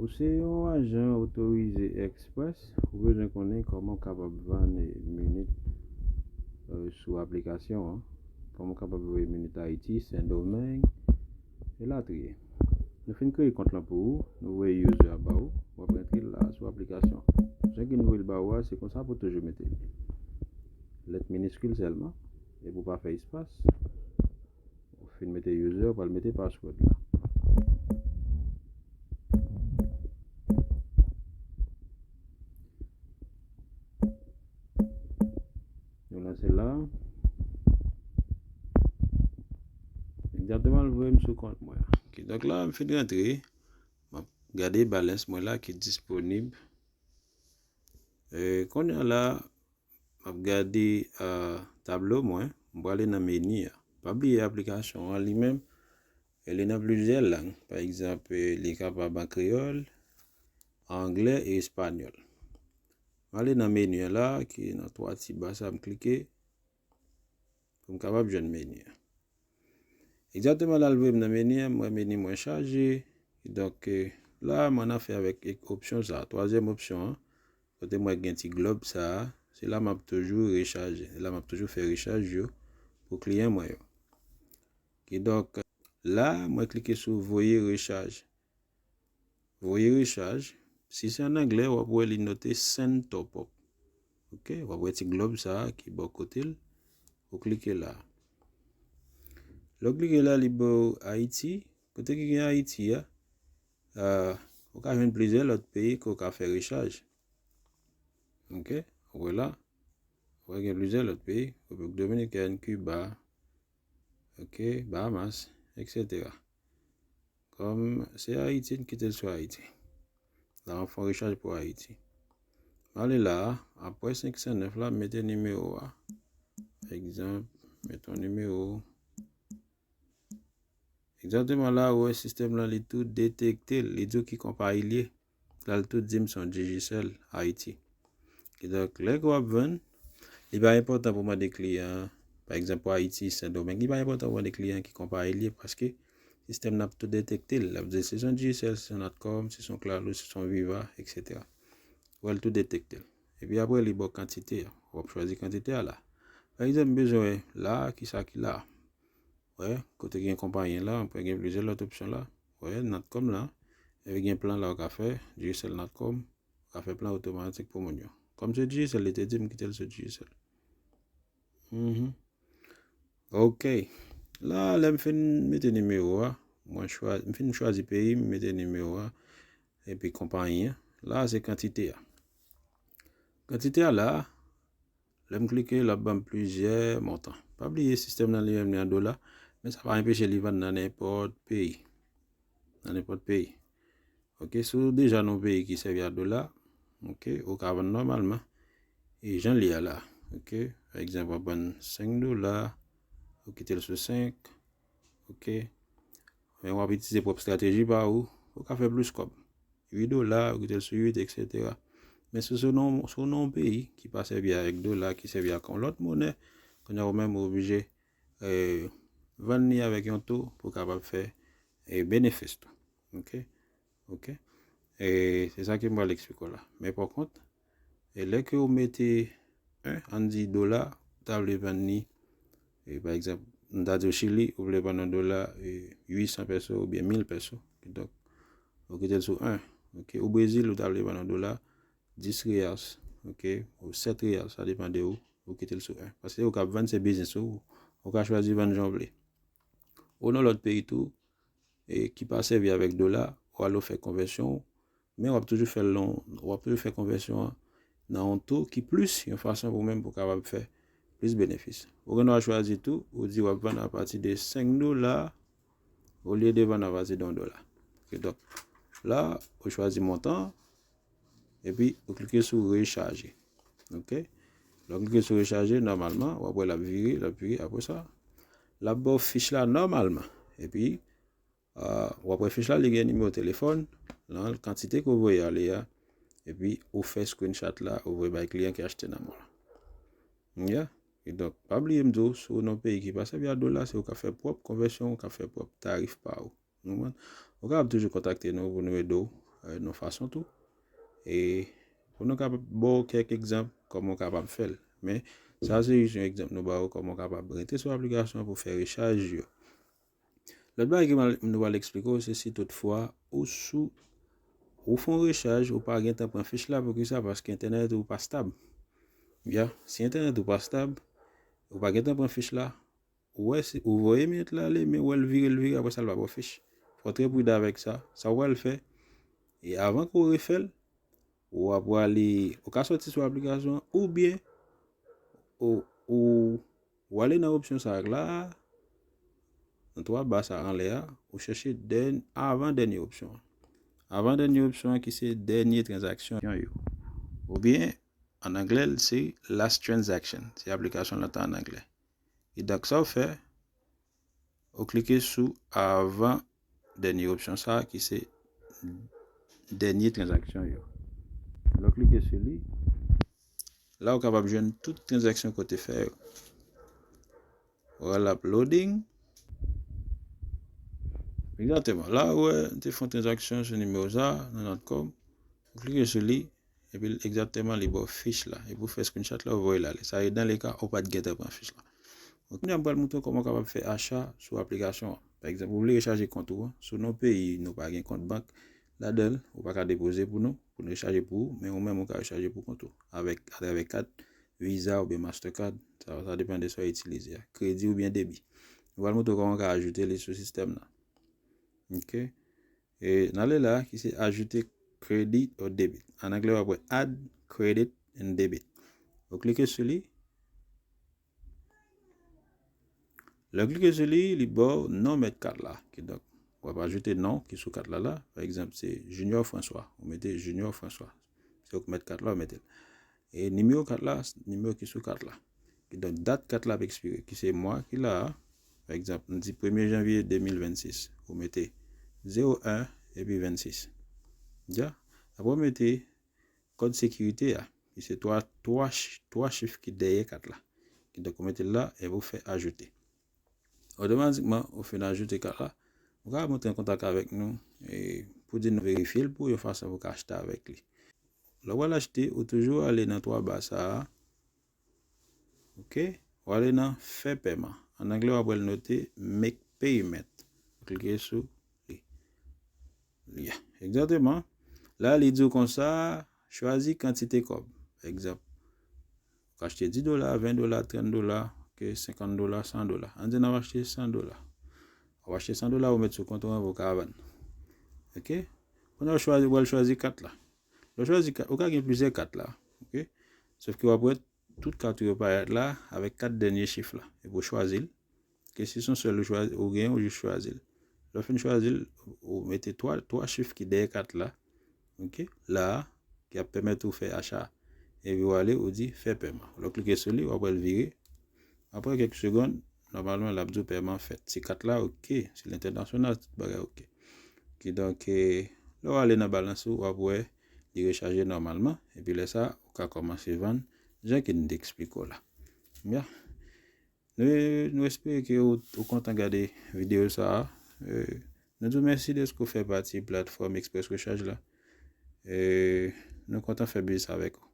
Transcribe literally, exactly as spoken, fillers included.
Ou se yon ajan otorize eksprès, ou bezwen konnen kòman w kapab vann minit, eh, sou aplikasyon an, kòman w kapab voye minit Ayiti, Sendomeng, elatriye. Nou fin kreye kont lan pou ou, nou voye user a ba ou, w ap rantre l la sou aplikasyon an. Jan ki n voye l ba ou a, se konsa pou toujou mete l. Lèt miniskil sèlman, epi w pa fè espas. Ou fin mete user, ou pral mete password la. Nou lanse la. Egzakteman, l voye m sou kont mwen. Ok, donk la, m fin rantre. M ap gade balance mwen la ki disponib. E, kounye a la, m ap gade, ah, tablo mwen. M prale nan meni a. Pa bliye aplikasyon an li menm, e li nan plizyè lang. Pa egzanp, e, li kapab an kreyòl, anglè e espanyòl. M ale nan meni an la, ki nan twa ti ba sa, m klike pou m kapab jwenn meni an. Egzakteman, la l voye m nan meni an, m wè meni mwen chaje. Donk, eh, la, m annafè avèk ek-, opsyon sa a. Twazyèm opsyon an, kote m wè gen ti glòb sa a, se la m ap toujou rechaje. Se la m ap toujou fè rechaj yo pou kliyan mwen yo. Kidonk, la, mwen klike sou voye rechaj. Voye rechaj. Si se an anglè, w ap wè li note send top up. Ok, w ap wè ti glòb sa a ki bò kote l. Ou klike la. Lè w klike la, li ba w Ayiti. Kote ki gen Ayiti a, ah, ou ka jwenn plizyè lòt peyi ke w ka fè rechaj. Ok, ou wè la. Ou wè gen plizyè lòt peyi. Repiblik Dominikèn, Kiba, ok, Bahamas, et cetera. Kòm se Ayiti, n kite l sou Ayiti. La, m ap fè yon rechaj pou Ayiti. M ale la, apre senk san nèf la, m mete nimewo a. Egzanp, mete yon nimewo. Egzakteman la, ou wè sistèm lan, li tou detekte l, li di w ki konpayi l ye. La, l tou di m se yon Digicel Ayiti. Kidonk, lè ke w ap vann, li pa enpòtan pou mande kliyan an, pa egzanp, pou Ayiti, Sendomeng, li pa enpòtan pou mande kliyan an ki konpayi l ye, paske sistèm nan ap tou detekte l. L ap di, se yon Digicel, se yon Natcom, se yon Claro, se yon Viva, et cetera. Ou wè, l tou detekte l. Epi apre, li ba w kantite a. W ap chwazi kantite a la. Pa egzanp, m bezwen wè la, kisa ki la. Wè, kote gen konpayi la, ou gen plizyè lòt opsyon la. Wè, Natcom la. Epi gen plan la ou ka fè, Digicel Natcom, ou ka fè plan otomatik pou moun yo. Kòm se Digicel, li te di m kite l sou Digicel. Mhm. Ok. La, lè m fin mete nimewo a, mwen chwa-, m fin chwazi peyi, m mete nimewo a, epi konpayi an. La, se kantite a. Kantite a la, lè m klike, l ap ban m plizyè montan. Pa bliye, sistèm nan li menm li an dola, men sa pa anpeche li vann nan nenpòt peyi. Nan nenpòt peyi. Ok, si w deja nan yon peyi ki sèvi a dola, ok, ou ka vann nòmalman. E jan l ye a la, ok, pa egzanp, w ap vann senk dola, ou kite l sou senk, ok. Men w ap itilize pwòp estrateji pa ou, ou ka fè plis kòb. Uit dola, ou kite l sou uit, et cetera. Men si w nan, si w nan yon peyi ki pa sèvi avèk dola, ki sèvi ak yon lòt monè, kounye a ou menm ou oblije, eh, vann li avèk yon to pou w kapab fè, eh, benefis tou. Ok? Ok? E se sa ke m pral eksplike w la. Men pa kont, e lè ke w mete en, ann di dola, ou ta vle vann li, e pa egzanp, m ta di w Chili, ou vle vann yon dola, e uit san peso oubyen mil peso. Kidonk, ou kite l sou en. Ok? Ou Brezil, ou ta vle vann yon dola, dis reais, ok? Ou sèt reais, sa depann de ou, ou kite l sou en. Paske ou ka vann se biznis ou, ou ka chwazi vann jan w vle. Ou nan lòt peyi tou, e ki pa sèvi avèk dola, ou al ou fè konvèsyon, men w ap toujou fè l nan, w ap toujou fè konvèsyon an nan yon to ki plis, yon fason pou menm pou kapab fè plis benefis. Ou gen dwa chwazi tou, ou di w ap vann apati de senk dola, olye de vann apati de yon dola. Ok, donk, la, ou chwazi montan, epi ou klike sou rechaje. Ok? Lè w klike sou rechaje, nòmalman, w ap wè l ap vire, l ap vire, apre sa, l ap ba w fich la nòmalman. Epi, ah, w ap wè fich la, li gen nimewo telefòn, lan, kantite ke w voye ale a, epi ou fè screenshot la, ou voye bay kliyan ki achte nan men w la. Yeah? E donk, pa bliye m di w, si w nan yon peyi ki pa sèvi a dola, se ou ka fè pwòp konvèsyon, ou ka fè pwòp tarif pa ou. Nou konprann? Ou kapab toujou kontakte nou pou nou ede w euh, nan fason tou. E pou nou kapab ba w kèk egzanp kòman w kapab fè l. Men sa se jis yon egzanp nou ba w kòman w kapab rete sou aplikasyon an pou fè rechaj yo. Lòt bagay ke m al- nou pral eksplike w, se si toutfwa ou sou ou fè yon rechaj, ou pa gentan pran fich la, poukisa? Paske entènèt ou pa stab. Ya, si entènèt ou pa stab, ou pa gentan pran fich la, ou wè si ou voye minit la ale, men ou wè l vire, l vire, apre sa l pa pran fich. Fò w trè pridan avèk sa. Sa w pral fè, e avan ke w refè l, ou ap prale, ou ka sòti sou aplikasyon an, oubyen ou, ou, ou ale nan opsyon sa a la, nan twa ba sa anlè a, ou chèche dèn- avan dènye opsyon an. Avan dènye opsyon an ki se dènye tranzaksyon yo. Oubyen, an anglè, l se last transaction. Se aplikasyon lan t an anglè. E donk, sa w fè, ou klike sou avan dènye opsyon sa a ki se dènye tranzaksyon yo. Lè w klike sou li, la ou kapab jwenn tout tranzaksyon ke w te fè yo. Wè l ap loading. Egzakteman. La ou wè, m te fè yon tranzaksyon sou nimewo sa a, nan nòt kòb. Ou klike sou li, epi l egzakteman li ba w fich la. Epi w fè screenshot la, ou voye l ale. Sa e dan le ka ou pa t gentan pran fich la. Ok, kounye a m pral montre w kòman w kapab fè acha sou aplikasyon an. Pa egzanp, ou vle rechaje kont ou an, si w nan yon peyi nou pa gen kont bank ladan l, ou pa ka depoze pou nou, pou nou rechaje pou ou, men ou menm ou ka rechaje pou kont ou, avèk, atravè kat, Visa oubyen Mastercard, sa, sa depann de sa w itilize a. Kredi oubyen debi. Nou pral montre w kòman w ka ajoute li sou sistèm nan. Ok. E n ale la, ki se ajoute credit or debit. An anglè, w ap wè add credit and debit. Ou klike sou li. Lè w klike sou li, li ba w non mèt kat la. Kidonk, w ap ajoute non ki sou kat la la. Pa egzanp, se Junior François. Ou mete Junior François. Se ou k mèt kat la, ou mete l. E nimewo kat la, nimewo ki sou kat la. Kidonk, dat kat la ap ekspire, ki se mwa ki la a. Pa egzanp, n di premye janvye de mil vennsis. Ou mete zewo en epi vennsis. Ya. Apre, ou mete kòd sekirite a, ki se twa, twa, twa chif ki dèyè kat la. Kidonk, ou mete l la, epi ou fè ajoute. Otomatikman, ou fin ajoute kat la, ou ka rantre an kontak avèk nou, e, pou di nou verifye l pou yon fason pou w ka achte avèk li. Lè w al achte, ou toujou ale nan twa ba sa a. Ok? Ou ale nan fè pèman. An anglè, w ap wè l note make payment. Ou klike sou li. Ya, egzakteman. La, li di w konsa, chwazi kantite kòb. Egzanp, ou ka achte dis dola, ven dola, trant dola, ok, senkant dola, san dola. Ann di n ap achte san dola. W ap achte san dola, ou met sou kont ou an, ou ka vann. Ok? Kounye a, ou chwazi, ou al chwazi kat la. Lè w chwazi kat, ou ka gen plizyè kat la. Ok? Sòf ke w ap wè tout kat ou yo parèt la avèk kat dènye chif la. Epi w chwazi l. Ke si se yon sèl ou chwazi, ou genyen, ou jis chwazi l. Lè w fin chwazi l, ou mete twa, twa chif ki dèyè kat la. Ok? La a, ki ap pèmèt ou fè acha a. Epi w ale, ou di fè pèman. Lè w klike sou li, w ap wè l vire. Apre kèk segonn, nòmalman, l ap di w pèman fèt. Si kat la ok, si l entènasyonal, tout bagay ok. Kidonk, eh, lè w ale nan balans ou, w ap wè li rechaje nòmalman. Epi lè sa, ou ka kòmanse vann jan ke n te eksplike w la. Ya. Nou, nou espere ke ou, ou kontan gade videyo sa a. Eh, nou di w mèsi dèske w fè pati platfòm Express Recharge la. Eh, nou kontan fè biznis avèk ou.